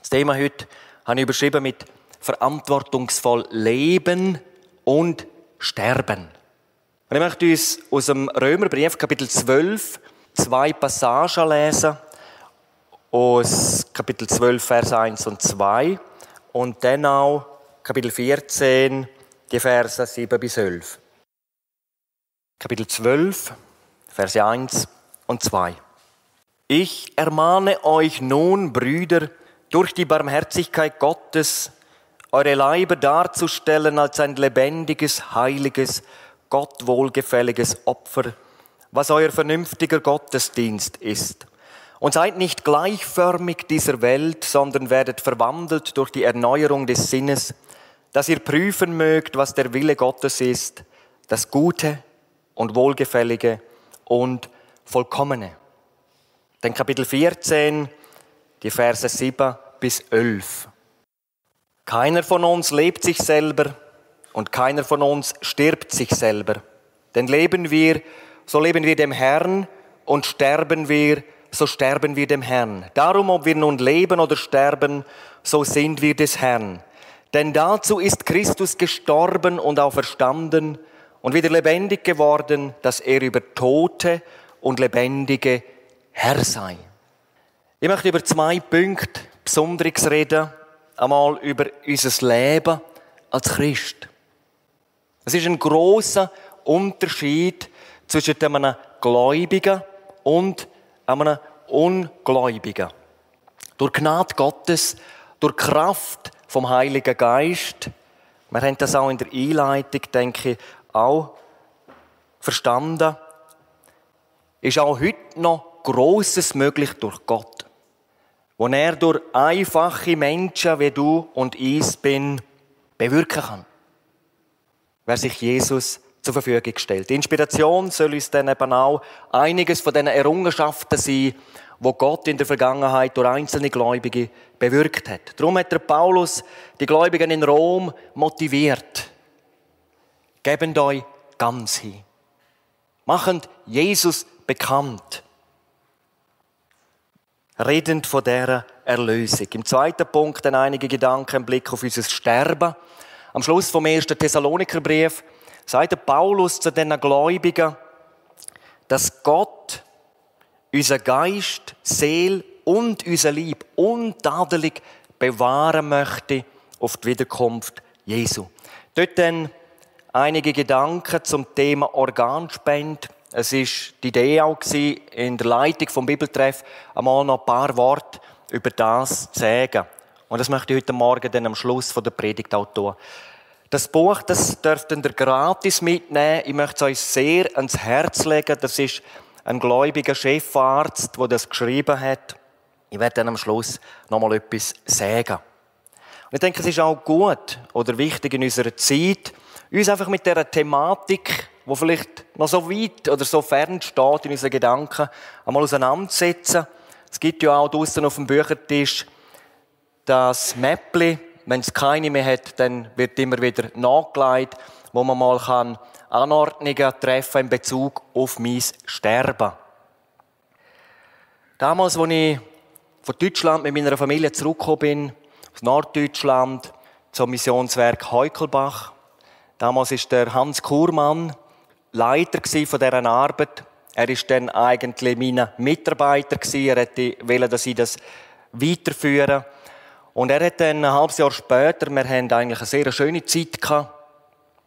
Das Thema heute habe ich überschrieben mit verantwortungsvoll leben und sterben. Und ich möchte uns aus dem Römerbrief, Kapitel 12, 2 Passagen lesen. Aus Kapitel 12, Vers 1 und 2. Und dann auch Kapitel 14, die Verse 7 bis 11. Kapitel 12, Verse 1 und 2. Ich ermahne euch nun, Brüder, durch die Barmherzigkeit Gottes, eure Leiber darzustellen als ein lebendiges, heiliges, Gott wohlgefälliges Opfer, was euer vernünftiger Gottesdienst ist. Und seid nicht gleichförmig dieser Welt, sondern werdet verwandelt durch die Erneuerung des Sinnes, dass ihr prüfen mögt, was der Wille Gottes ist, das Gute und Wohlgefällige und Vollkommene. Dann Kapitel 14, die Verse 7 bis 11. Keiner von uns lebt sich selber und keiner von uns stirbt sich selber. Denn leben wir, so leben wir dem Herrn, und sterben wir, so sterben wir dem Herrn. Darum, ob wir nun leben oder sterben, so sind wir des Herrn. Denn dazu ist Christus gestorben und auferstanden und wieder lebendig geworden, dass er über Tote und Lebendige Herr sei. Ich möchte über 2 Punkte besonderes reden. Einmal über unser Leben als Christ. Es ist ein grosser Unterschied zwischen einem Gläubigen und einem Ungläubigen. Durch Gnade Gottes, durch Kraft vom Heiligen Geist, wir haben das auch in der Einleitung, denke ich, auch verstanden, ist auch heute noch Grosses möglich durch Gott. Wo er durch einfache Menschen wie du und ich bin, bewirken kann. Wer sich Jesus zur Verfügung stellt. Die Inspiration soll uns dann eben auch einiges von diesen Errungenschaften sein, wo Gott in der Vergangenheit durch einzelne Gläubige bewirkt hat. Darum hat der Paulus die Gläubigen in Rom motiviert. Gebt euch ganz hin. Machend Jesus bekannt. Redend von dieser Erlösung. Im 2. Punkt dann einige Gedanken im Blick auf unser Sterben. Am Schluss vom 1. Thessalonikerbrief sagt der Paulus zu den Gläubigen, dass Gott unser Geist, Seele und unser Leib untadelig bewahren möchte auf die Wiederkunft Jesu. Dort dann einige Gedanken zum Thema Organspende. Es war die Idee auch in der Leitung vom Bibeltreff, einmal noch ein paar Worte über das zu sagen. Und das möchte ich heute Morgen dann am Schluss der Predigt auch tun. Das Buch, das dürft ihr gratis mitnehmen. Ich möchte es euch sehr ans Herz legen. Das ist ein gläubiger Chefarzt, der das geschrieben hat. Ich werde dann am Schluss noch mal etwas sagen. Und ich denke, es ist auch gut oder wichtig in unserer Zeit, uns einfach mit dieser Thematik, die vielleicht noch so weit oder so fern steht in unseren Gedanken, einmal auseinandersetzen. Es gibt ja auch draussen auf dem Büchertisch das Mäppli. Wenn es keine mehr hat, dann wird immer wieder nachgelegt, wo man mal Anordnungen treffen in Bezug auf mein Sterben. Damals, als ich von Deutschland mit meiner Familie zurückgekommen bin, aus Norddeutschland, zum Missionswerk Heukelbach. Damals war der Hans Kurmann Leiter von dieser Arbeit. Er war dann eigentlich mein Mitarbeiter. Er wollte, dass ich das weiterführe. Und er hat dann ein halbes Jahr später, wir hatten eigentlich eine sehr schöne Zeit gehabt.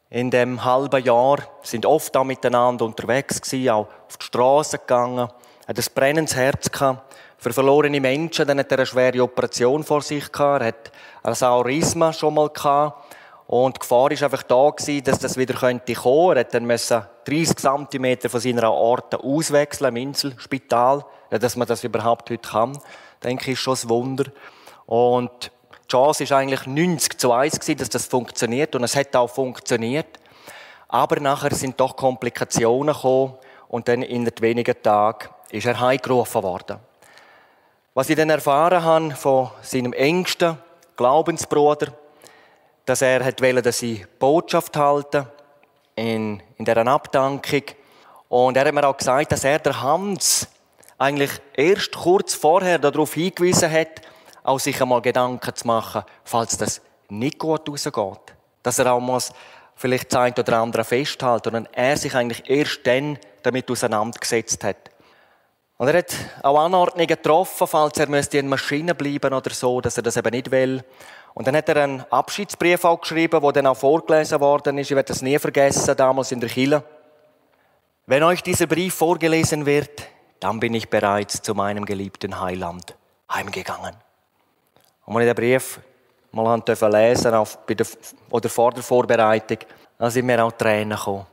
In dem halben Jahr sind oft auch miteinander unterwegs gewesen, auch auf die Straße gegangen. Er hat ein brennendes Herz gehabt für verlorene Menschen. Dann hat er eine schwere Operation vor sich gehabt. Er hat ein Aneurysma schon mal gehabt. Und die Gefahr war einfach da gewesen, dass das wieder kommen könnte. Er hat dann 30 cm von seiner Aorta auswechseln im Inselspital. Ja, dass man das überhaupt heute kann, denke ich, ist schon ein Wunder. Und die Chance war eigentlich 90:1 gewesen, dass das funktioniert. Und es hat auch funktioniert. Aber nachher sind doch Komplikationen gekommen. Und dann in wenigen Tagen ist er heimgerufen worden. Was ich dann erfahren habe von seinem engsten Glaubensbruder, dass er wollte, dass ich Botschaft halte in dieser Abdankung. Und er hat mir auch gesagt, dass er der Hans eigentlich erst kurz vorher darauf hingewiesen hat, auch sich einmal Gedanken zu machen, falls das nicht gut rausgeht. Dass er auch muss vielleicht das eine oder andere festhalten und er sich eigentlich erst dann damit auseinandergesetzt hat. Und er hat auch Anordnungen getroffen, falls er müsste in Maschine bleiben oder so, dass er das eben nicht will. Und dann hat er einen Abschiedsbrief auch geschrieben, der dann auch vorgelesen worden ist. Ich werde das nie vergessen, damals in der Kirche. Wenn euch dieser Brief vorgelesen wird, dann bin ich bereits zu meinem geliebten Heiland heimgegangen. Und als ich den Brief mal lesen durfte, vor der Vorbereitung, dann sind mir auch Tränen gekommen.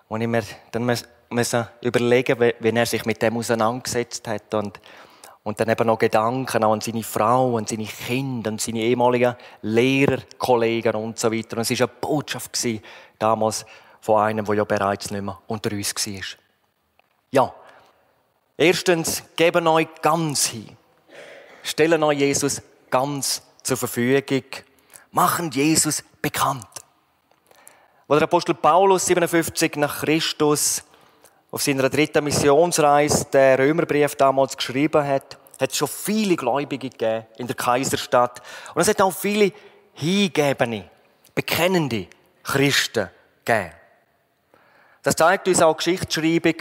Und ich mir dann müssen überlegen, wie er sich mit dem auseinandergesetzt hat und dann eben noch Gedanken an seine Frau, an seine Kinder, an seine ehemaligen Lehrer, Kollegen und so weiter. Und es war eine Botschaft damals von einem, der ja bereits nicht mehr unter uns war. Ja, erstens, geben euch ganz hin. Stellen euch Jesus ganz zur Verfügung. Machen Jesus bekannt. Als der Apostel Paulus 57 nach Christus auf seiner 3. Missionsreise den Römerbrief damals geschrieben hat, hat es schon viele Gläubige gegeben in der Kaiserstadt. Und es hat auch viele hingegebene, bekennende Christen gegeben. Das zeigt uns auch die Geschichtsschreibung,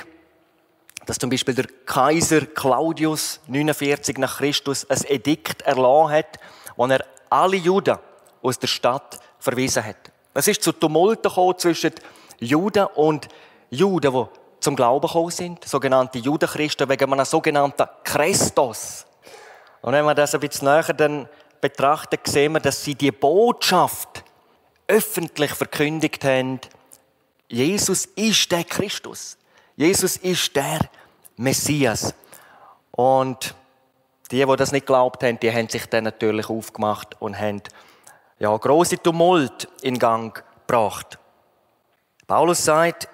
dass zum Beispiel der Kaiser Claudius 49 nach Christus ein Edikt erlassen hat, wo er alle Juden aus der Stadt verwiesen hat. Es ist zu Tumulten gekommen zwischen Juden und Juden, die zum Glauben gekommen sind, sogenannte Judenchristen, wegen einem sogenannten Christus. Und wenn wir das ein bisschen näher dann betrachten, sehen wir, dass sie die Botschaft öffentlich verkündigt haben, Jesus ist der Christus. Jesus ist der Messias. Und die das nicht geglaubt haben, die haben sich dann natürlich aufgemacht und haben grosse Tumult in Gang gebracht. Paulus sagt,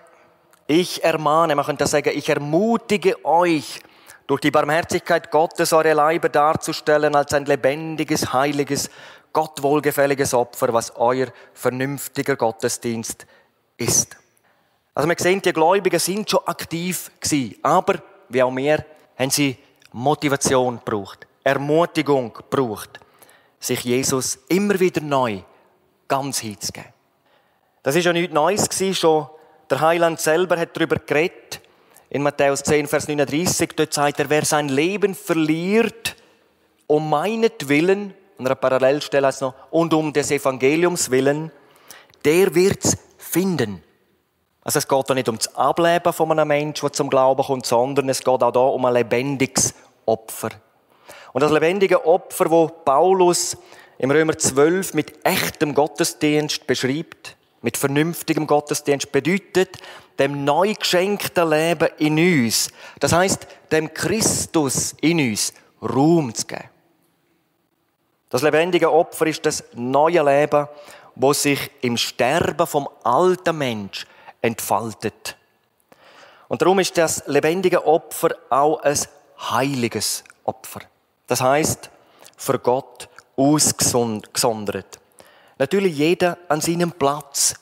ich ermahne, man könnte sagen, ich ermutige euch, durch die Barmherzigkeit Gottes eure Leiber darzustellen als ein lebendiges, heiliges, Gott wohlgefälliges Opfer, was euer vernünftiger Gottesdienst ist. Also wir sehen, die Gläubigen sind schon aktiv gewesen, aber, wie auch wir, haben sie Motivation gebraucht, Ermutigung gebraucht, sich Jesus immer wieder neu ganz hinzugeben. Das war ja nichts Neues gewesen, schon der Heiland selber hat darüber geredet. In Matthäus 10, Vers 39, dort sagt er, wer sein Leben verliert, um meinetwillen, an einer Parallelstelle heißt es noch, und um des Evangeliums willen, der wird's finden. Also es geht da nicht um das Ableben von einem Menschen, der zum Glauben kommt, sondern es geht auch da um ein lebendiges Opfer. Und das lebendige Opfer, das Paulus im Römer 12 mit echtem Gottesdienst beschreibt, mit vernünftigem Gottesdienst, bedeutet, dem neu geschenkten Leben in uns, das heisst, dem Christus in uns Raum zu geben. Das lebendige Opfer ist das neue Leben, das sich im Sterben vom alten Mensch entfaltet. Und darum ist das lebendige Opfer auch ein heiliges Opfer. Das heisst, für Gott ausgesondert. Natürlich jeder an seinem Platz,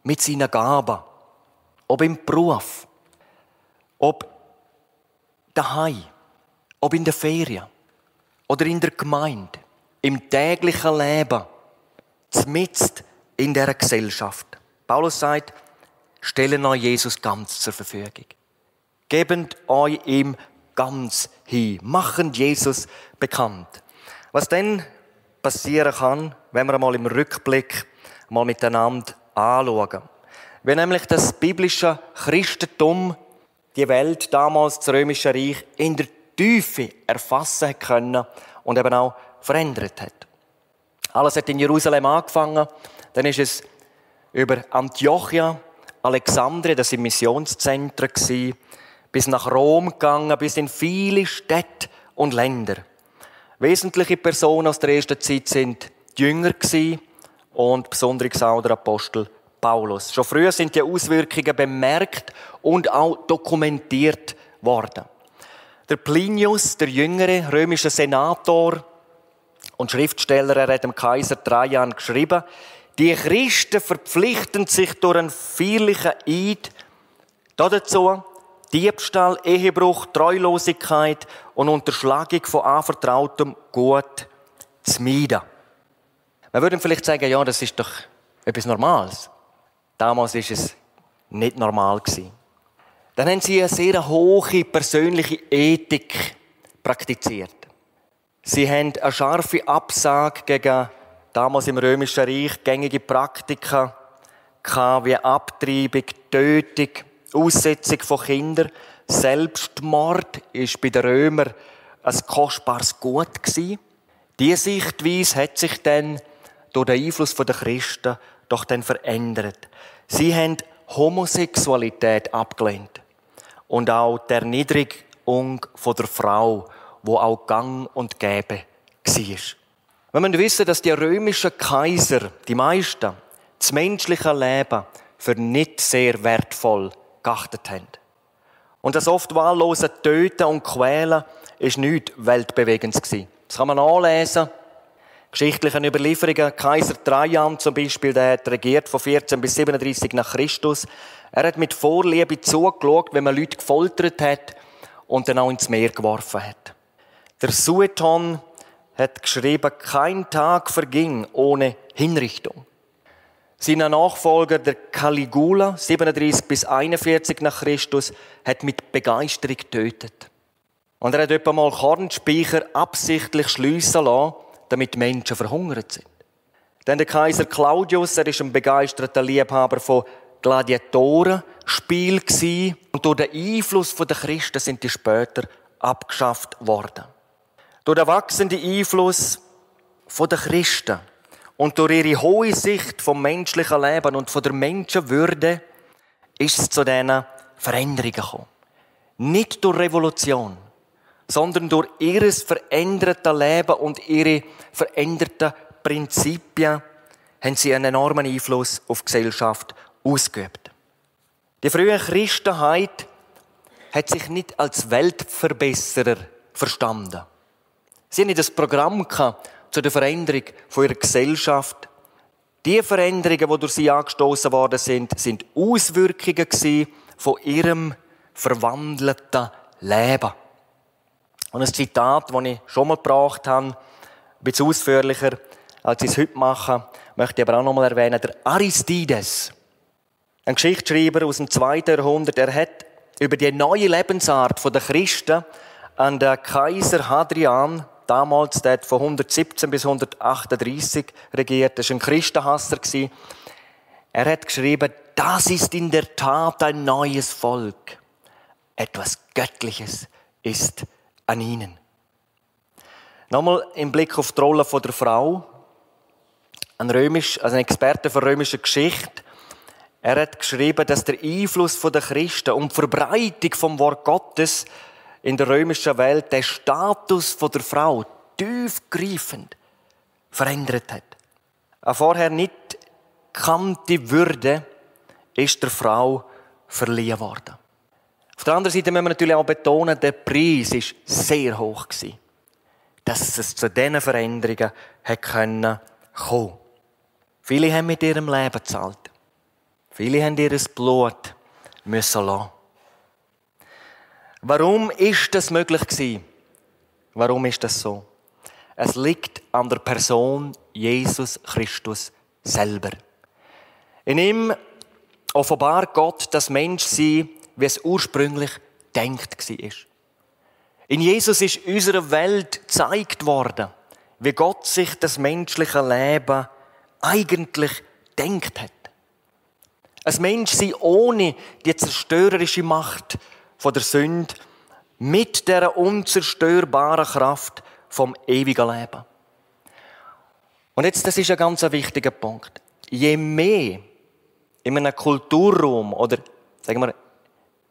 mit seinen Gaben. Ob im Beruf, ob daheim, ob in der Ferien oder in der Gemeinde, im täglichen Leben, mitten in dieser Gesellschaft. Paulus sagt, stellen euch Jesus ganz zur Verfügung. Gebt euch ihm ganz hin. Machen Jesus bekannt. Was dann passieren kann, wenn wir mal im Rückblick mal miteinander anschauen. Wie nämlich das biblische Christentum die Welt damals, das Römische Reich, in der Tiefe erfassen können und eben auch verändert hat. Alles hat in Jerusalem angefangen, dann ist es über Antiochia, Alexandria, das waren Missionszentren, bis nach Rom gegangen, bis in viele Städte und Länder. Wesentliche Personen aus der ersten Zeit sind die Jünger und besonders auch der Apostel Paulus. Schon früher sind die Auswirkungen bemerkt und auch dokumentiert worden. Der Plinius, der jüngere römische Senator und Schriftsteller, er hat dem Kaiser Trajan geschrieben, die Christen verpflichten sich durch einen feierlichen Eid dazu, Diebstahl, Ehebruch, Treulosigkeit und Unterschlagung von anvertrautem Gut zu meiden. Man würde vielleicht sagen, ja, das ist doch etwas Normales. Damals war es nicht normal. Dann haben sie eine sehr hohe persönliche Ethik praktiziert. Sie haben eine scharfe Absage gegen damals im Römischen Reich gängige Praktika wie Abtreibung, Tötung, Aussetzung von Kindern. Selbstmord war bei den Römern ein kostbares Gut. Diese Sichtweise hat sich dann durch den Einfluss der Christen doch dann verändert. Sie haben Homosexualität abgelehnt und auch die Erniedrigung der Frau, wo auch gang und gäbe war. Wenn man wissen, dass die römischen Kaiser, die meisten, das menschliche Leben für nicht sehr wertvoll geachtet haben. Und das oft wahllose Töten und Quälen ist nichts Weltbewegendes gewesen. Das kann man nachlesen. Geschichtlichen Überlieferungen. Kaiser Trajan zum Beispiel, der hat regiert von 14 bis 37 nach Christus. Er hat mit Vorliebe zugeschaut, wenn man Leute gefoltert hat und dann auch ins Meer geworfen hat. Der Sueton hat geschrieben, kein Tag verging ohne Hinrichtung. Sein Nachfolger, der Caligula, 37 bis 41 nach Christus, hat mit Begeisterung getötet. Und er hat etwa mal Kornspeicher absichtlich schliessen lassen, damit Menschen verhungert sind. Dann der Kaiser Claudius, er war ein begeisterter Liebhaber von Gladiatorenspielen gewesen. Und durch den Einfluss der Christen sind die später abgeschafft worden. Durch den wachsenden Einfluss der Christen und durch ihre hohe Sicht vom menschlichen Leben und von der Menschenwürde ist es zu diesen Veränderungen gekommen. Nicht durch Revolution, sondern durch ihr verändertes Leben und ihre veränderten Prinzipien haben sie einen enormen Einfluss auf die Gesellschaft ausgeübt. Die frühe Christenheit hat sich nicht als Weltverbesserer verstanden. Sie hatten nicht das Programm zur Veränderung ihrer Gesellschaft. Die Veränderungen, die durch sie angestoßen worden sind Auswirkungen von ihrem verwandelten Leben. Und ein Zitat, das ich schon mal gebracht habe, ein bisschen ausführlicher, als ich es heute mache, möchte ich aber auch noch mal erwähnen, der Aristides, ein Geschichtsschreiber aus dem 2. Jahrhundert, er hat über die neue Lebensart der Christen an den Kaiser Hadrian, damals, der hat von 117 bis 138 regiert, das war ein Christenhasser. Er hat geschrieben, das ist in der Tat ein neues Volk. Etwas Göttliches ist an ihnen. Nochmal im Blick auf die Rolle der Frau. Ein Experte für römische Geschichte. Er hat geschrieben, dass der Einfluss der Christen und die Verbreitung vom Wort Gottes in der römischen Welt den Status der Frau tiefgreifend verändert hat. Eine vorher nicht gekannte Würde ist der Frau verliehen worden. Auf der anderen Seite müssen wir natürlich auch betonen, der Preis war sehr hoch, dass es zu diesen Veränderungen kommen konnte. Viele haben mit ihrem Leben gezahlt. Viele haben ihr Blut müssen lassen. Warum ist das möglich gewesen? Warum ist das so? Es liegt an der Person Jesus Christus selber. In ihm offenbart Gott das Menschsein, wie es ursprünglich gedacht war. In Jesus ist unserer Welt gezeigt worden, wie Gott sich das menschliche Leben eigentlich gedacht hat. Ein Menschsein ohne die zerstörerische Macht der Sünde, mit dieser unzerstörbaren Kraft vom ewigen Leben. Und jetzt, das ist ein ganz wichtiger Punkt. Je mehr in einem Kulturraum oder, sagen wir,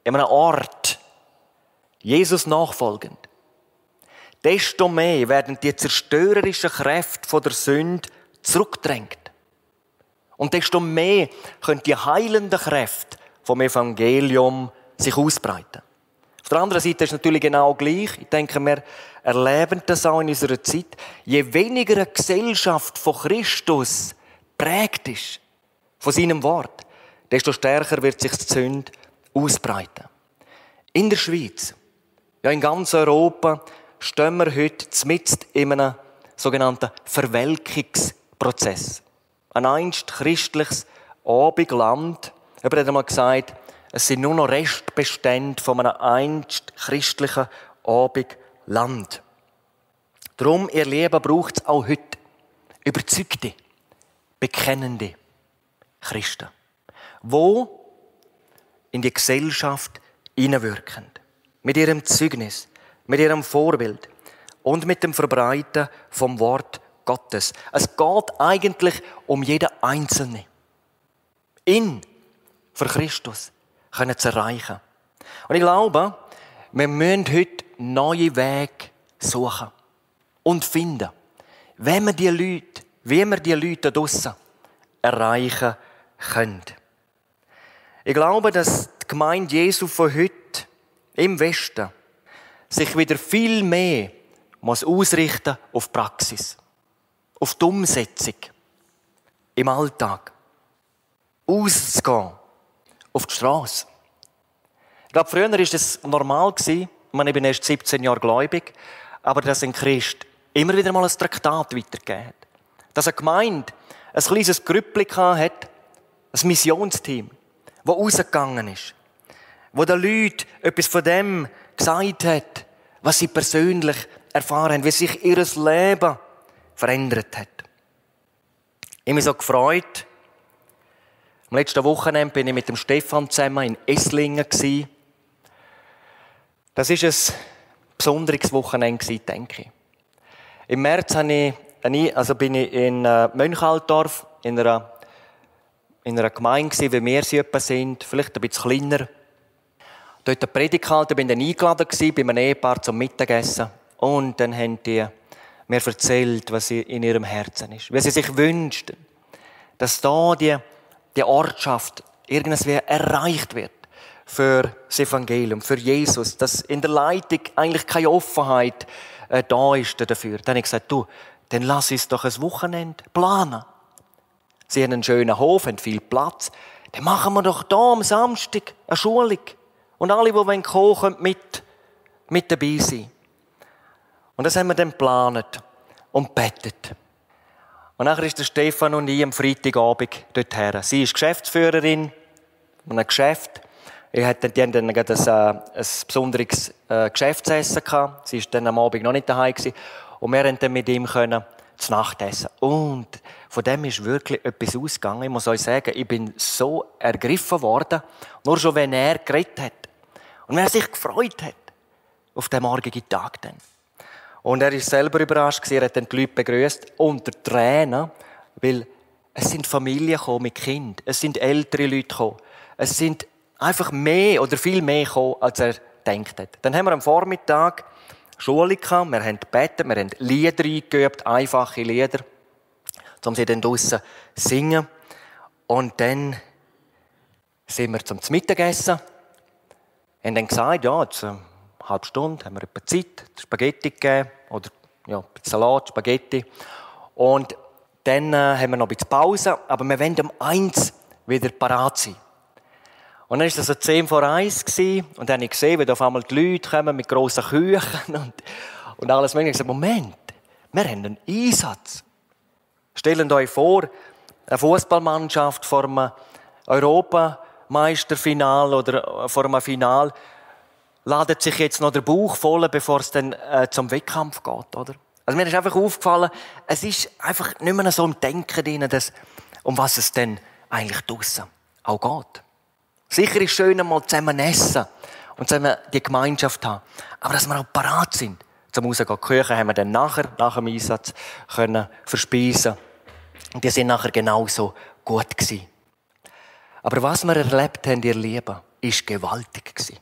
in einem Ort Jesus nachfolgend, desto mehr werden die zerstörerischen Kräfte der Sünde zurückgedrängt. Und desto mehr können die heilenden Kräfte vom Evangelium sich ausbreiten. Auf der anderen Seite ist es natürlich genau gleich. Ich denke, wir erleben das auch in unserer Zeit. Je weniger eine Gesellschaft von Christus prägt ist, von seinem Wort, desto stärker wird sich die Sünde ausbreiten. In der Schweiz, ja in ganz Europa, stehen wir heute mitten in einem sogenannten Verwelkungsprozess. Ein einst christliches Abendland, jemand hat einmal gesagt, es sind nur noch Restbestände von einem einst christlichen Abendland. Darum, ihr Lieben, braucht es auch heute überzeugte, bekennende Christen, die in die Gesellschaft hineinwirken. Mit ihrem Zeugnis, mit ihrem Vorbild und mit dem Verbreiten vom Wort Gottes. Es geht eigentlich um jeden Einzelnen. Ihn für Christus können zu erreichen. Und ich glaube, wir müssen heute neue Wege suchen und finden, wie wir die Leute draussen erreichen können. Ich glaube, dass die Gemeinde Jesu von heute im Westen sich wieder viel mehr ausrichten muss auf die Praxis, auf die Umsetzung im Alltag, auszugehen auf die Straße. Ich glaube, früher war es normal, ich bin erst 17 Jahre gläubig, aber dass ein Christ immer wieder mal ein Traktat weitergegeben hat. Dass eine Gemeinde ein kleines Grüppli hat, ein Missionsteam, das rausgegangen ist, wo den Leuten etwas von dem gesagt hat, was sie persönlich erfahren haben, wie sich ihr Leben verändert hat. Ich habe mich so gefreut. Am letzten Wochenende bin ich mit dem Stefan zusammen in Esslingen. Das war ein besonderes Wochenende, denke ich. Im März bin ich in Mönchalldorf, in einer Gemeinde, wie wir sie etwa sind, vielleicht ein bisschen kleiner. Dort eine Predigt gehalten, bin dann eingeladen bei einem Ehepaar zum Mittagessen. Und dann haben die mir erzählt, was in ihrem Herzen ist. Wie sie sich wünschten, dass da die Ortschaft irgendwie erreicht wird für das Evangelium, für Jesus. Dass in der Leitung eigentlich keine Offenheit da ist dafür. Dann habe ich gesagt, dann lass uns doch ein Wochenende planen. Sie haben einen schönen Hof, haben viel Platz. Dann machen wir doch da am Samstag eine Schulung. Und alle, die kommen wollen, können mit dabei sein. Und das haben wir dann geplant und gebetet. Und nachher ist der Stefan und ich am Freitagabend dorthin. Sie ist Geschäftsführerin von einem Geschäft. Die haben dann ein besonderes Geschäftsessen gehabt. Sie war dann am Abend noch nicht daheim gewesen. Und wir konnten dann mit ihm zu Nacht essen. Und von dem ist wirklich etwas ausgegangen. Ich muss euch sagen, ich bin so ergriffen worden, nur schon wenn er geredet hat. Und wenn er sich gefreut hat auf den morgigen Tag dann. Und er ist selber überrascht, er hat dann die Leute begrüßt unter Tränen, weil es sind Familien gekommen mit Kind, es sind ältere Leute gekommen, es sind einfach mehr oder viel mehr gekommen, als er gedacht hat. Dann haben wir am Vormittag Schule gehabt, wir haben gebetet, wir haben Lieder eingeübt, einfache Lieder, um sie dann draussen zu singen. Und dann sind wir zum Mittagessen. Wir haben dann gesagt, ja, jetzt eine halbe Stunde haben wir etwa Zeit, Spaghetti gegeben, oder ja, Salat, Spaghetti. Und dann haben wir noch ein bisschen Pause, aber wir wollen um 1 wieder parat sein. Und dann war das so 10 vor 1 gewesen, und dann habe ich gesehen, wie da auf einmal die Leute kommen mit grossen Küchen und alles mögliche. Ich habe gesagt, Moment, wir haben einen Einsatz. Stellt euch vor, eine Fußballmannschaft vor einem Europameisterfinal oder vor einem Final ladet sich jetzt noch der Bauch voll, bevor es dann zum Wettkampf geht, oder? Also mir ist einfach aufgefallen, es ist einfach nicht mehr so im Denken drin, um was es denn eigentlich draussen auch geht. Sicher ist es schön, einmal zusammen essen und zusammen die Gemeinschaft haben. Aber dass wir auch parat sind, zum Rausgehen. Die Küche haben wir dann nach dem Einsatz können verspeisen. Und die sind nachher genauso gut gewesen. Aber was wir erlebt haben, ihr Lieben, ist gewaltig gewesen.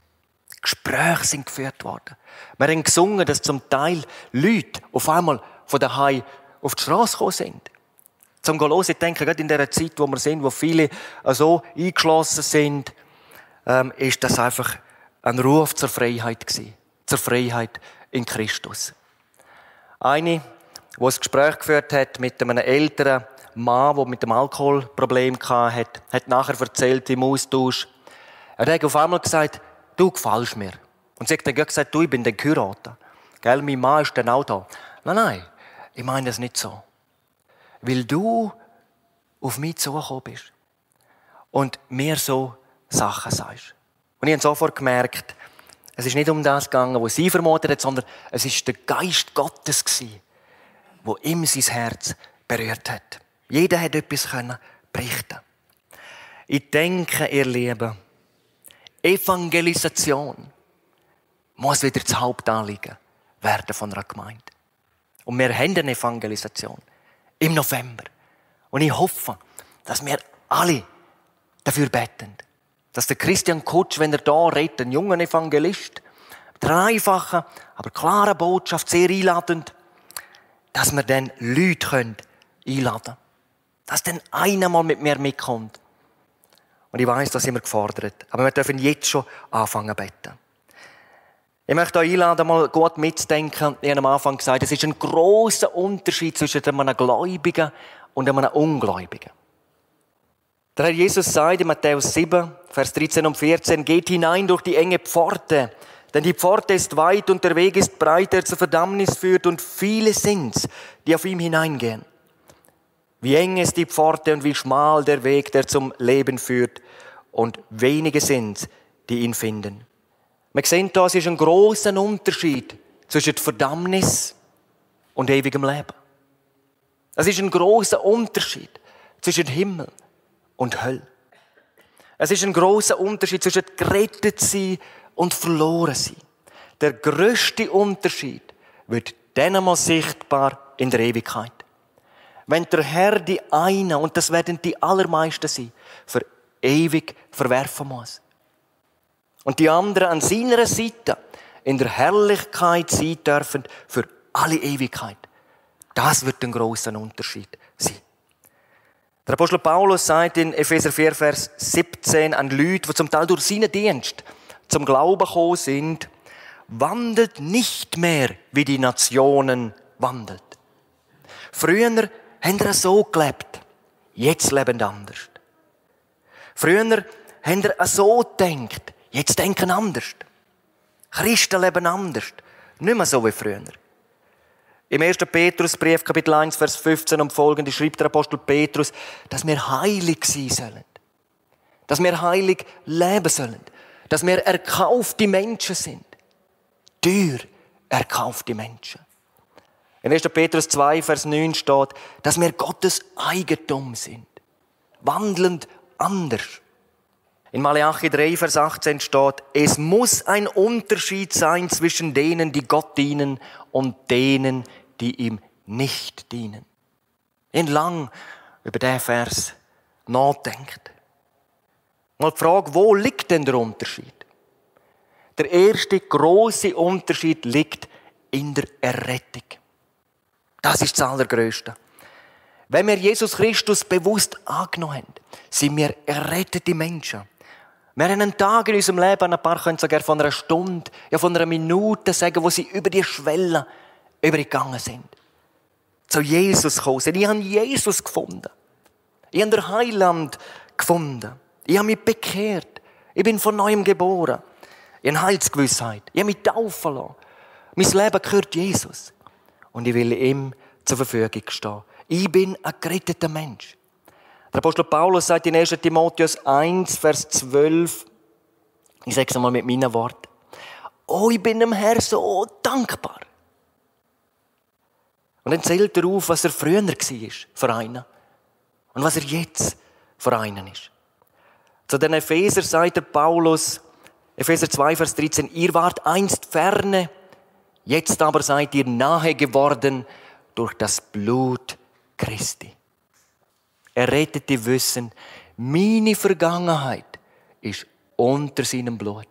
Gespräche sind geführt worden. Wir haben gesungen, dass zum Teil Leute auf einmal von daheim auf die Straße gekommen sind. Zum Hören, ich denke, gerade in dieser Zeit, wo wir sind, wo viele so eingeschlossen sind, ist das einfach ein Ruf zur Freiheit gewesen. Zur Freiheit in Christus. Eine, die ein Gespräch geführt hat mit einem älteren Mann, der mit dem Alkoholproblem hatte, hat nachher erzählt im Austausch. Er hat auf einmal gesagt, du gefällst mir. Und sie hat dann gesagt, du, ich bin der Kurator. Gell, mein Mann ist dann auch da. Nein, ich meine das nicht so. Weil du auf mich zugekommen bist und mir so Sachen sagst. Und ich habe sofort gemerkt, es ist nicht um das gegangen, was sie vermutet hat, sondern es ist der Geist Gottes gewesen, der ihm sein Herz berührt hat. Jeder hat etwas berichten. Ich denke, ihr Lieben, Evangelisation muss wieder das Hauptanliegen werden von einer Gemeinde. Und wir haben eine Evangelisation im November. Und ich hoffe, dass wir alle dafür beten, dass der Christian Kutsch, wenn er da redet, ein junger Evangelist, mit einer einfachen, aber klaren Botschaft, sehr einladend, dass wir dann Leute einladen können. Dass dann einer mal mit mir mitkommt. Und ich weiss, da sind wir gefordert. Aber wir dürfen jetzt schon anfangen zu beten. Ich möchte euch einladen, mal gut mitzudenken. Ich habe am Anfang gesagt, es ist ein grosser Unterschied zwischen einem Gläubigen und einem Ungläubigen. Der Herr Jesus sagt in Matthäus 7, Vers 13 und 14, geht hinein durch die enge Pforte, denn die Pforte ist weit und der Weg ist breit, der zur Verdammnis führt, und viele sind's, die auf ihm hineingehen. Wie eng ist die Pforte und wie schmal der Weg, der zum Leben führt, und wenige sind's, die ihn finden. Wir sehen hier, es ist ein grosser Unterschied zwischen Verdammnis und ewigem Leben. Es ist ein grosser Unterschied zwischen Himmel und Hölle. Es ist ein grosser Unterschied zwischen gerettet sein und verloren sein. Der grösste Unterschied wird dann einmal sichtbar in der Ewigkeit. Wenn der Herr die einen, und das werden die allermeisten sein, für ewig verwerfen muss. Und die anderen an seiner Seite in der Herrlichkeit sein dürfen für alle Ewigkeit. Das wird ein grosser Unterschied sein. Der Apostel Paulus sagt in Epheser 4, Vers 17 an Leute, die zum Teil durch seinen Dienst zum Glauben gekommen sind, wandelt nicht mehr, wie die Nationen wandelt. Früher haben wir so gelebt, jetzt leben anders. Früher haben wir so gedacht, jetzt denken anders. Christen leben anders, nicht mehr so wie früher. Im 1. Petrusbrief, Kapitel 1, Vers 15 und folgende schreibt der Apostel Petrus, dass wir heilig sein sollen. Dass wir heilig leben sollen. Dass wir erkaufte Menschen sind. Teuer erkaufte Menschen. In 1. Petrus 2, Vers 9 steht, dass wir Gottes Eigentum sind. Wandelnd anders. In Malachi 3, Vers 18 steht, es muss ein Unterschied sein zwischen denen, die Gott dienen und denen, die ihm nicht dienen. Ich habe lang über diesen Vers nachdenkt. Mal die Frage, wo liegt denn der Unterschied? Der erste grosse Unterschied liegt in der Errettung. Das ist das Allergrößte. Wenn wir Jesus Christus bewusst angenommen haben, sind wir errettete Menschen. Wir haben einen Tag in unserem Leben, ein paar können sogar von einer Stunde, ja von einer Minute sagen, wo sie über die Schwelle übergegangen sind. Zu Jesus gekommen sind. Ich habe Jesus gefunden. Ich habe den Heiland gefunden. Ich habe mich bekehrt. Ich bin von Neuem geboren. Ich habe Heilsgewissheit. Ich habe mich taufen lassen. Mein Leben gehört Jesus. Und ich will ihm zur Verfügung stehen. Ich bin ein geretteter Mensch. Der Apostel Paulus sagt in 1. Timotheus 1, Vers 12, ich sage es einmal mit meinen Worten, oh, ich bin dem Herrn so dankbar. Und dann zählt er auf, was er früher war für einen und was er jetzt für einen ist. Zu den Epheser sagt der Paulus, Epheser 2, Vers 13, ihr wart einst ferne, jetzt aber seid ihr nahe geworden durch das Blut Christi. Errettete wissen, meine Vergangenheit ist unter seinem Blut.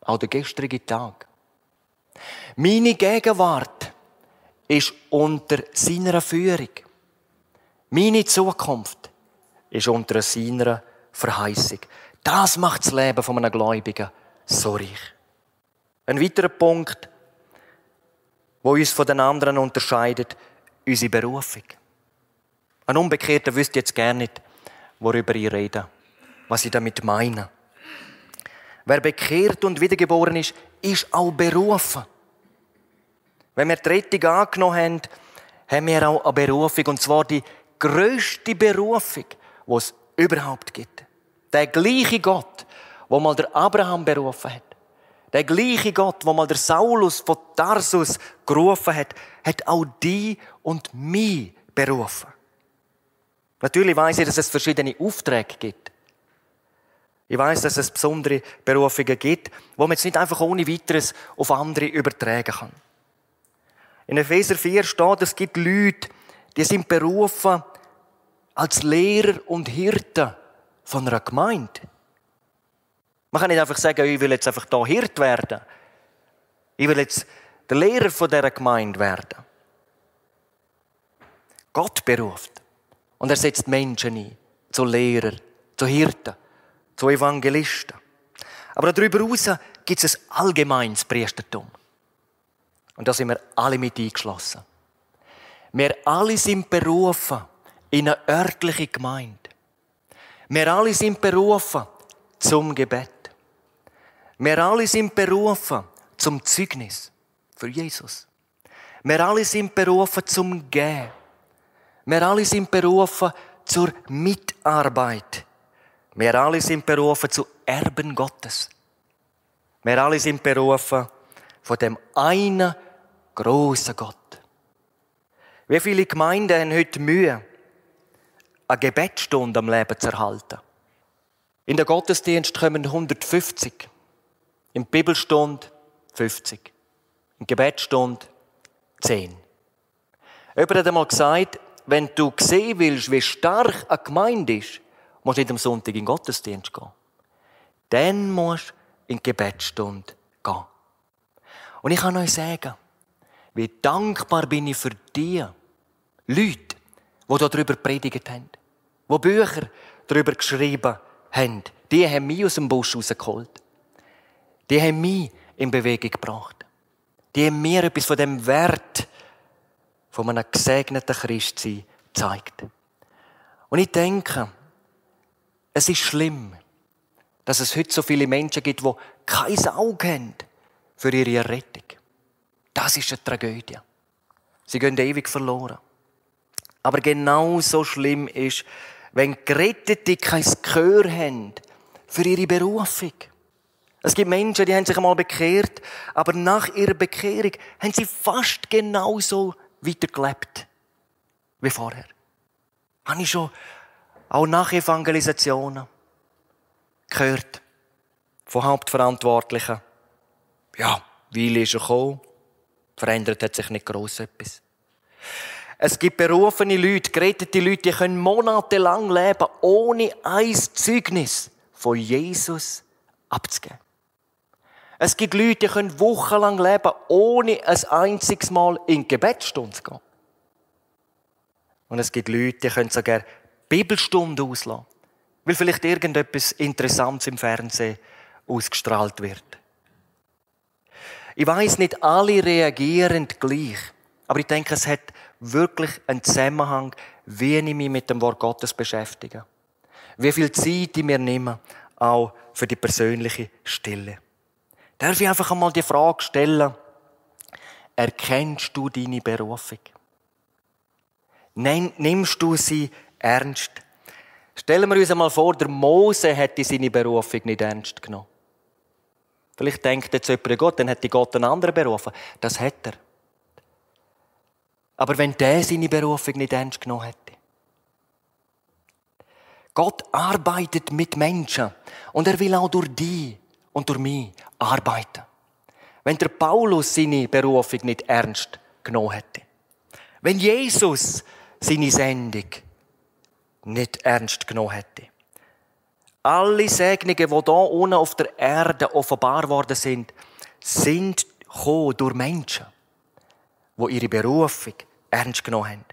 Auch der gestrige Tag. Meine Gegenwart ist unter seiner Führung. Meine Zukunft ist unter seiner Verheißung. Das macht das Leben von einem Gläubigen so reich. Ein weiterer Punkt, der uns von den anderen unterscheidet, unsere Berufung. Ein Unbekehrter wüsste jetzt gerne nicht, worüber ich rede, was ich damit meine. Wer bekehrt und wiedergeboren ist, ist auch berufen. Wenn wir die Rettung angenommen haben, haben wir auch eine Berufung. Und zwar die grösste Berufung, die es überhaupt gibt. Der gleiche Gott, der mal der Abraham berufen hat. Der gleiche Gott, der mal der Saulus von Tarsus gerufen hat, hat auch die und mich berufen. Natürlich weiss ich, dass es verschiedene Aufträge gibt. Ich weiss, dass es besondere Berufungen gibt, die man jetzt nicht einfach ohne Weiteres auf andere übertragen kann. In Epheser 4 steht, es gibt Leute, die sind berufen als Lehrer und Hirten von einer Gemeinde. Man kann nicht einfach sagen, ich will jetzt einfach hier Hirt werden. Ich will jetzt der Lehrer von dieser Gemeinde werden. Gott beruft. Und er setzt Menschen ein. Zu Lehrern, zu Hirten, zu Evangelisten. Aber darüber hinaus gibt es ein allgemeines Priestertum. Und da sind wir alle mit eingeschlossen. Wir alle sind berufen in eine örtliche Gemeinde. Wir alle sind berufen zum Gebet. Wir alle sind berufen zum Zeugnis für Jesus. Wir alle sind berufen zum Gehen. Wir alle sind berufen zur Mitarbeit. Wir alle sind berufen zu Erben Gottes. Wir alle sind berufen von dem einen grossen Gott. Wie viele Gemeinden haben heute Mühe, eine Gebetsstunde am Leben zu erhalten? In den Gottesdienst kommen 150. In der Bibelstunde 50. In der Gebetsstunde 10. Jemand hat einmal gesagt, wenn du sehen willst, wie stark eine Gemeinde ist, musst du nicht am Sonntag in den Gottesdienst gehen. Dann musst du in die Gebetsstunde gehen. Und ich kann euch sagen, wie dankbar bin ich für die Leute, die darüber predigt haben, die Bücher darüber geschrieben haben. Die haben mich aus dem Busch rausgeholt. Die haben mich in Bewegung gebracht. Die haben mir etwas von dem Wert von einem gesegneten Christsein gezeigt. Und ich denke, es ist schlimm, dass es heute so viele Menschen gibt, die kein Auge haben für ihre Errettung. Das ist eine Tragödie. Sie gehen ewig verloren. Aber genauso schlimm ist, wenn Gerettete kein Gehör haben für ihre Berufung. Es gibt Menschen, die haben sich einmal bekehrt, aber nach ihrer Bekehrung haben sie fast genauso weitergelebt wie vorher. Habe ich schon auch nach Evangelisationen gehört von Hauptverantwortlichen. Ja, Weile ist er gekommen, verändert hat sich nicht gross etwas. Es gibt berufene Leute, gerettete Leute, die können monatelang leben, ohne ein Zeugnis von Jesus abzugeben. Es gibt Leute, die können wochenlang leben, ohne ein einziges Mal in die Gebetsstunde zu gehen. Und es gibt Leute, die können sogar Bibelstunden auslassen, weil vielleicht irgendetwas Interessantes im Fernsehen ausgestrahlt wird. Ich weiss, nicht alle reagieren gleich, aber ich denke, es hat wirklich einen Zusammenhang, wie ich mich mit dem Wort Gottes beschäftige. Wie viel Zeit ich mir nehme, auch für die persönliche Stille. Darf ich einfach einmal die Frage stellen, erkennst du deine Berufung? Nimmst du sie ernst? Stellen wir uns einmal vor, der Mose hätte seine Berufung nicht ernst genommen. Vielleicht denkt jetzt jemand an Gott, dann hätte Gott einen anderen berufen. Das hätte er. Aber wenn der seine Berufung nicht ernst genommen hätte. Gott arbeitet mit Menschen und er will auch durch dich und durch mich arbeiten. Wenn der Paulus seine Berufung nicht ernst genommen hätte. Wenn Jesus seine Sendung nicht ernst genommen hätte. Alle Segnungen, die hier unten auf der Erde offenbar worden sind gekommen durch Menschen, die ihre Berufung ernst genommen haben.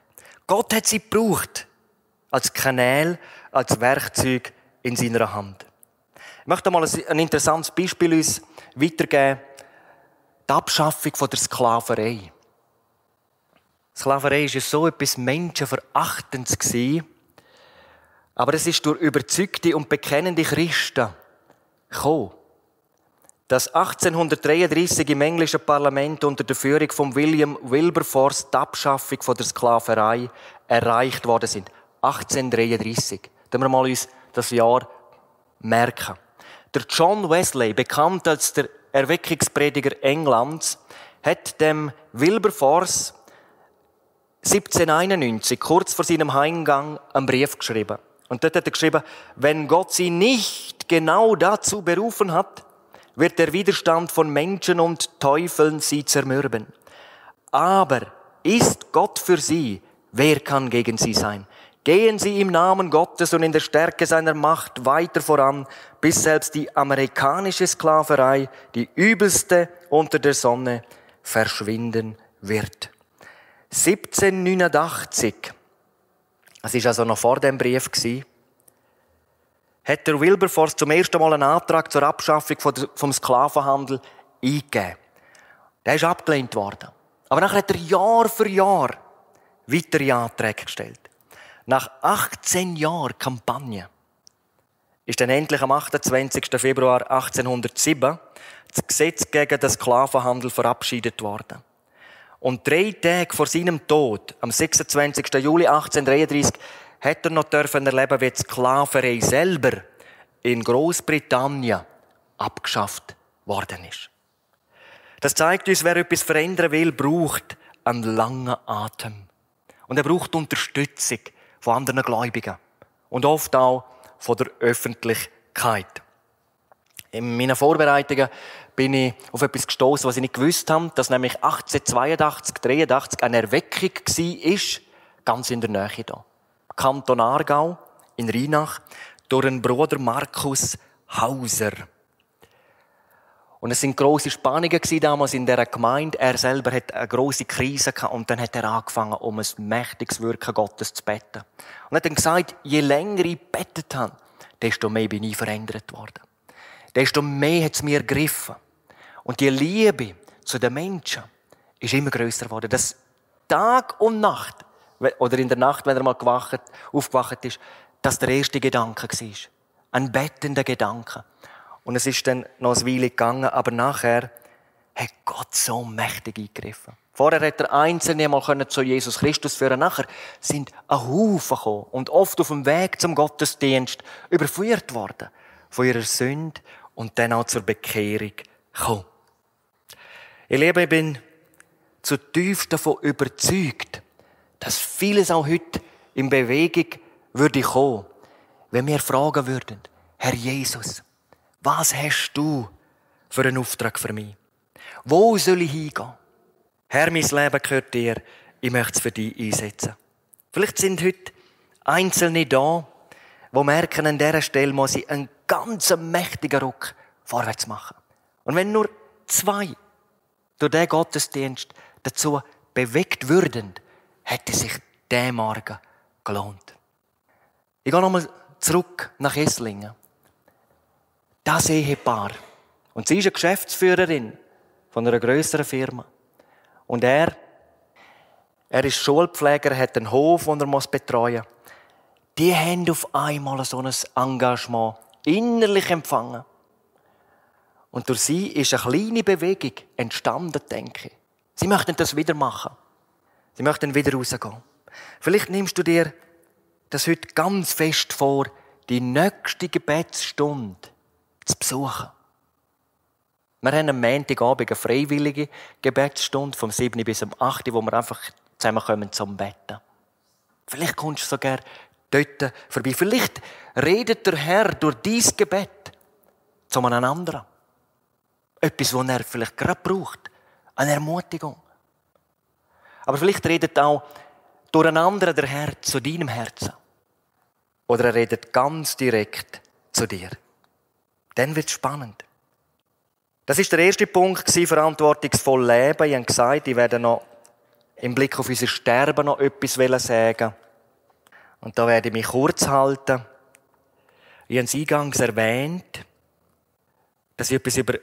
Gott hat sie gebraucht als Kanal, als Werkzeug in seiner Hand. Ich möchte mal ein interessantes Beispiel uns weitergeben. Die Abschaffung von der Sklaverei. Sklaverei war so etwas Menschenverachtendes gewesen. Aber es ist durch überzeugte und bekennende Christen gekommen. dass 1833 im englischen Parlament unter der Führung von William Wilberforce die Abschaffung von der Sklaverei erreicht worden sind. 1833. Da wir mal uns das Jahr merken. Der John Wesley, bekannt als der Erweckungsprediger Englands, hat dem Wilberforce 1791, kurz vor seinem Heimgang, einen Brief geschrieben. Und dort hat er geschrieben, wenn Gott sie nicht genau dazu berufen hat, wird der Widerstand von Menschen und Teufeln sie zermürben. Aber ist Gott für sie, wer kann gegen sie sein? Gehen Sie im Namen Gottes und in der Stärke seiner Macht weiter voran, bis selbst die amerikanische Sklaverei, die übelste unter der Sonne, verschwinden wird. 1789, das war also noch vor dem Brief, hat der Wilberforce zum ersten Mal einen Antrag zur Abschaffung vom Sklavenhandel eingegeben. Der ist abgelehnt worden. Aber nachher hat er Jahr für Jahr weitere Anträge gestellt. Nach 18 Jahren Kampagne ist dann endlich am 28. Februar 1807 das Gesetz gegen den Sklavenhandel verabschiedet worden. Und 3 Tage vor seinem Tod, am 26. Juli 1833, hat er noch erleben, wie die Sklaverei selber in Großbritannien abgeschafft worden ist. Das zeigt uns, wer etwas verändern will, braucht einen langen Atem. Und er braucht Unterstützung von anderen Gläubigen. Und oft auch von der Öffentlichkeit. In meinen Vorbereitungen bin ich auf etwas gestoßen, was ich nicht gewusst habe, dass nämlich 1882, 1883 eine Erweckung war, ganz in der Nähe hier. Kanton Aargau, in Rheinach, durch einen Bruder Markus Hauser. Und es sind grosse Spannungen damals in dieser Gemeinde. Er selber hat eine grosse Krise gehabt und dann hat er angefangen, um ein mächtiges Wirken Gottes zu beten. Und hat dann gesagt, je länger ich gebetet habe, desto mehr bin ich verändert worden. Desto mehr hat es mir gegriffen. Und die Liebe zu den Menschen ist immer grösser geworden. Dass Tag und Nacht, oder in der Nacht, wenn er mal aufgewacht ist, dass der erste Gedanke war. Ein bettender Gedanke. Und es ist dann noch eine Weile gegangen, aber nachher hat Gott so mächtig eingegriffen. Vorher hat er Einzelne mal zu Jesus Christus führen. Nachher sind ein Haufen gekommen und oft auf dem Weg zum Gottesdienst überführt worden von ihrer Sünde und dann auch zur Bekehrung gekommen. Ihr Lieben, ich bin zutiefst davon überzeugt, dass vieles auch heute in Bewegung würde kommen, wenn wir fragen würden, Herr Jesus, was hast du für einen Auftrag für mich? Wo soll ich hingehen? Herr, mein Leben gehört dir. Ich möchte es für dich einsetzen. Vielleicht sind heute Einzelne da, die merken, an dieser Stelle muss ich einen ganz mächtigen Ruck vorwärts machen. Und wenn nur 2 durch diesen Gottesdienst dazu bewegt würden, hätte sich dieser Morgen gelohnt. Ich gehe nochmal zurück nach Esslingen. Das Ehepaar. Und sie ist eine Geschäftsführerin von einer grösseren Firma. Und er ist Schulpfleger, hat einen Hof, den er betreuen muss. Die haben auf einmal so ein Engagement innerlich empfangen. Und durch sie ist eine kleine Bewegung entstanden, denke ich. Sie möchten das wieder machen. Sie möchten wieder rausgehen. Vielleicht nimmst du dir das heute ganz fest vor, die nächste Gebetsstunde zu besuchen. Wir haben am Montagabend eine freiwillige Gebetsstunde vom 7 bis 8, wo wir einfach zusammenkommen zum Betten. Vielleicht kommst du sogar dort vorbei. Vielleicht redet der Herr durch dein Gebet zu einem anderen. Etwas, was er vielleicht gerade braucht. Eine Ermutigung. Aber vielleicht redet auch durch einen anderen der Herr zu deinem Herzen. Oder er redet ganz direkt zu dir. Dann wird es spannend. Das ist der erste Punkt, verantwortungsvoll leben. Ich habe gesagt, ich werde noch im Blick auf unser Sterben noch etwas sagen. Und da werde ich mich kurz halten. Ich habe es eingangs erwähnt, dass ich etwas über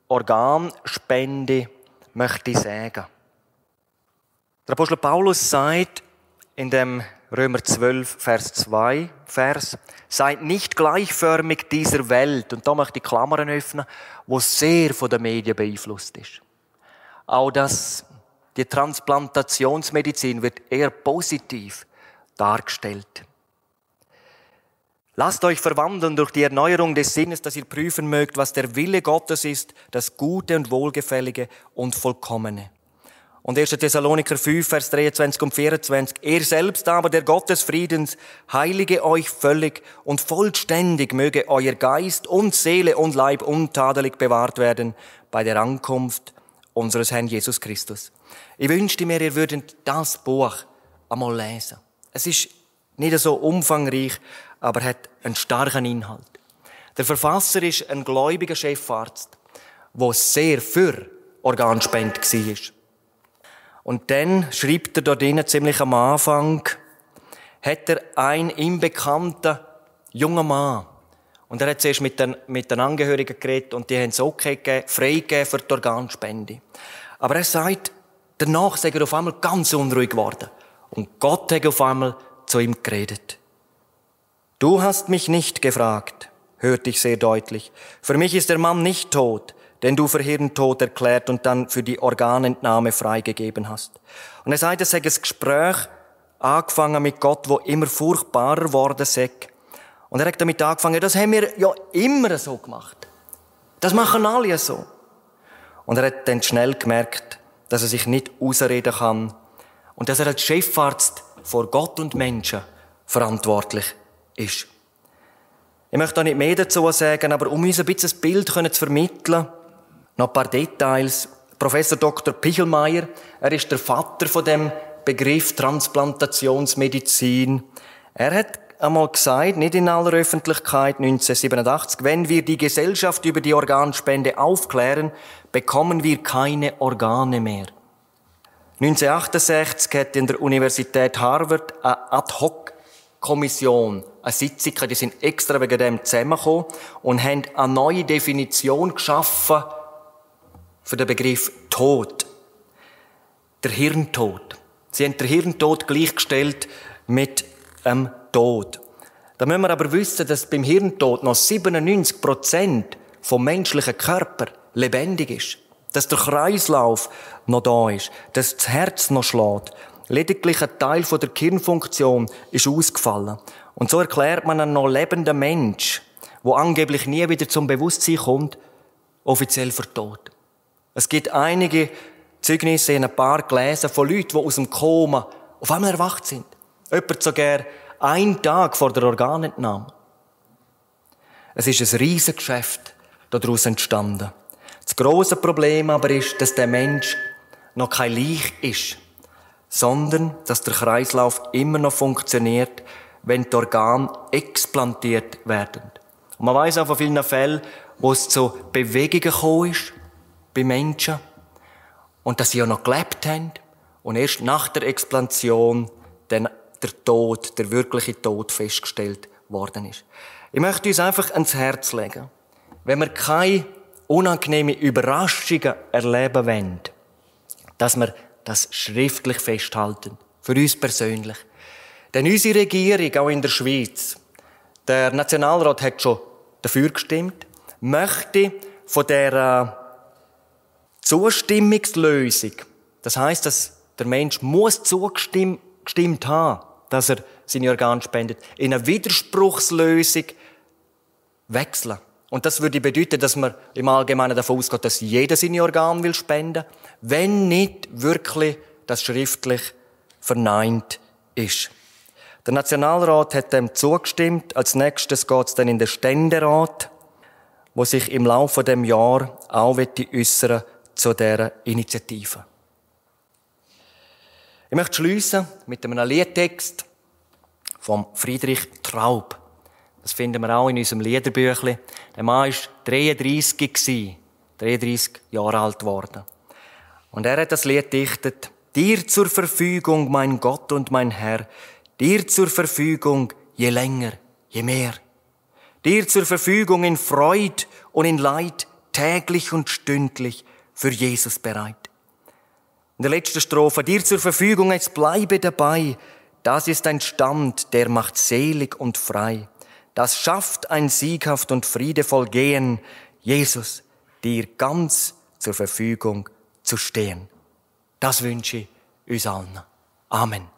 Organspende möchte sagen. Der Apostel Paulus sagt, in dem Römer 12, Vers 2, seid nicht gleichförmig dieser Welt. Und da möchte ich Klammern öffnen, wo sehr von den Medien beeinflusst ist. Auch die Transplantationsmedizin wird eher positiv dargestellt. Lasst euch verwandeln durch die Erneuerung des Sinnes, dass ihr prüfen mögt, was der Wille Gottes ist, das Gute und Wohlgefällige und Vollkommene. Und 1. Thessaloniker 5, Vers 23 und 24. Er selbst aber, der Gott des Friedens, heilige euch völlig und vollständig möge euer Geist und Seele und Leib untadelig bewahrt werden bei der Ankunft unseres Herrn Jesus Christus. Ich wünschte mir, ihr würdet das Buch einmal lesen. Es ist nicht so umfangreich, aber hat einen starken Inhalt. Der Verfasser ist ein gläubiger Chefarzt, der sehr für Organspende war. Und dann schreibt er dort drinnen, ziemlich am Anfang, hat er einen ihm bekannten jungen Mann. Und er hat zuerst mit den Angehörigen geredet und die haben es okay gegeben, freigegeben für die Organspende. Aber er sagt, danach sei er auf einmal ganz unruhig geworden. Und Gott hat auf einmal zu ihm geredet. Du hast mich nicht gefragt, hörte ich sehr deutlich. Für mich ist der Mann nicht tot, den du für Hirntod erklärt und dann für die Organentnahme freigegeben hast. Und er sagt, es sei ein Gespräch angefangen mit Gott, wo immer furchtbarer geworden sei. Und er hat damit angefangen, das haben wir ja immer so gemacht. Das machen alle so. Und er hat dann schnell gemerkt, dass er sich nicht ausreden kann und dass er als Chefarzt vor Gott und Menschen verantwortlich ist. Ich möchte da nicht mehr dazu sagen, aber um uns ein bisschen das Bild zu vermitteln, noch ein paar Details. Professor Dr. Pichelmeier, er ist der Vater von dem Begriff Transplantationsmedizin. Er hat einmal gesagt, nicht in aller Öffentlichkeit, 1987, wenn wir die Gesellschaft über die Organspende aufklären, bekommen wir keine Organe mehr. 1968 hat in der Universität Harvard eine Ad-Hoc-Kommission eine Sitzung, die sind extra wegen dem zusammengekommen und haben eine neue Definition geschaffen für den Begriff Tod. Der Hirntod. Sie haben den Hirntod gleichgestellt mit Tod. Da müssen wir aber wissen, dass beim Hirntod noch 97% vom menschlichen Körper lebendig ist. Dass der Kreislauf noch da ist. Dass das Herz noch schlägt. Lediglich ein Teil von der Gehirnfunktion ist ausgefallen. Und so erklärt man einen noch lebenden Mensch, der angeblich nie wieder zum Bewusstsein kommt, offiziell für tot. Es gibt einige Zeugnisse, in ein paar gelesen, von Leuten, die aus dem Koma auf einmal erwacht sind. Jemand sogar einen Tag vor der Organentnahme. Es ist ein Riesengeschäft daraus entstanden. Das grosse Problem aber ist, dass der Mensch noch kein Leich ist, sondern dass der Kreislauf immer noch funktioniert, wenn die Organe explantiert werden. Und man weiss auch von vielen Fällen, wo es zu Bewegungen gekommen ist bei Menschen und dass sie ja noch gelebt haben und erst nach der Explantation dann der Tod, der wirkliche Tod festgestellt worden ist. Ich möchte uns einfach ans Herz legen, wenn wir keine unangenehmen Überraschungen erleben wollen, dass wir das schriftlich festhalten, für uns persönlich. Denn unsere Regierung, auch in der Schweiz, der Nationalrat hat schon dafür gestimmt, möchte von der Zustimmungslösung, das heisst, dass der Mensch muss zugestimmt haben, dass er seine Organe spendet, in eine Widerspruchslösung wechseln. Und das würde bedeuten, dass man im Allgemeinen davon ausgeht, dass jeder seine Organe will spenden, wenn nicht wirklich das schriftlich verneint ist. Der Nationalrat hat dem zugestimmt. Als nächstes geht es dann in den Ständerat, wo sich im Laufe des Jahres auch äußern zu dieser Initiative. Ich möchte schliessen mit einem Liedtext von Friedrich Traub. Das finden wir auch in unserem Liederbüchlein. Der Mann war 33 Jahre alt geworden. Und er hat das Lied dichtet: Dir zur Verfügung, mein Gott und mein Herr, dir zur Verfügung, je länger, je mehr. Dir zur Verfügung in Freud und in Leid, täglich und stündlich, für Jesus bereit. In der letzten Strophe: Dir zur Verfügung, jetzt bleibe dabei, Das ist ein Stand, der macht selig und frei. Das schafft ein sieghaft und friedevoll Gehen, Jesus, dir ganz zur Verfügung zu stehen. Das wünsche ich uns allen. Amen.